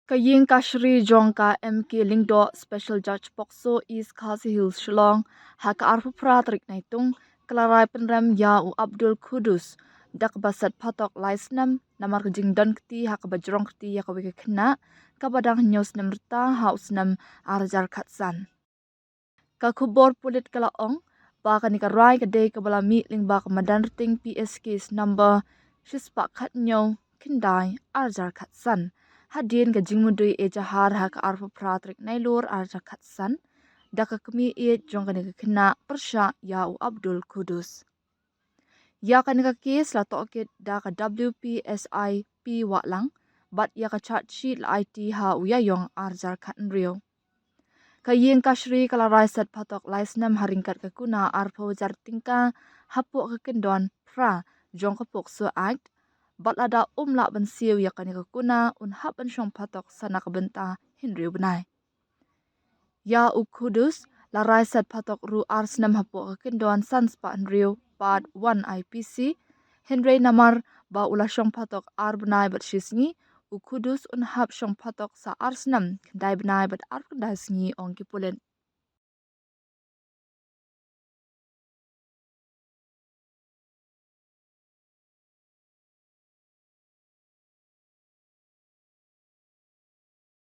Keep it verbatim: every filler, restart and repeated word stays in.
Ka ïing kashari jong ka M K Lyngdoh, Special Judge POCSO, East Khasi Hills, Shillong, ha ka arphew phra tarik Naitung, ka la rai pynrem ïa u Abdul Kudus da kaba set phatok lai snem namar ka jingdon kti ha kaba jrong kti ïa kawei ka khynnah kaba dang hynñiew snem rta ha u snem ar hajar khatsan. Ka khubor pulit ka la ong ba kane ka rai ka dei kaba la mih lyngba ka madan rting P S case number shispah khathynñiew khyndai ar hajar khatsan, hadien ka jingmudui ejahar ha ka arphew phra tarik Nailur ar hajar khatsan da ka kmie ïeit jong kane ka khynnah pyrshah ïa u Abdul Kudus. Ïa kane ka case la tohkit da ka W P S I P Wahlang bad ïa ka charge sheet la aiti ha u Ïaïong ar hajar khathynriew. Ka ïing kashari ka la rai set phatok lai snem ha ryngkat ka kuna arphew hajar tyngka hapoh ka kyndon phra jong ka POCSO Act, bad lada um lah ban siew ïa kane ka kuna un hap ban shong phatok sa na ka bynta hynriew bnai. Ïa u Kudus la rai set phatok ruh ar snem hapoh ka kyndon san spah hynriew part one I P C, hynrei namar ba u la shong phatok ar bnai bad shi sngi, u Kudus un hap shong phatok sa ar snem khyndai bnai bad arphew khyndai sngi, ong ki pulit.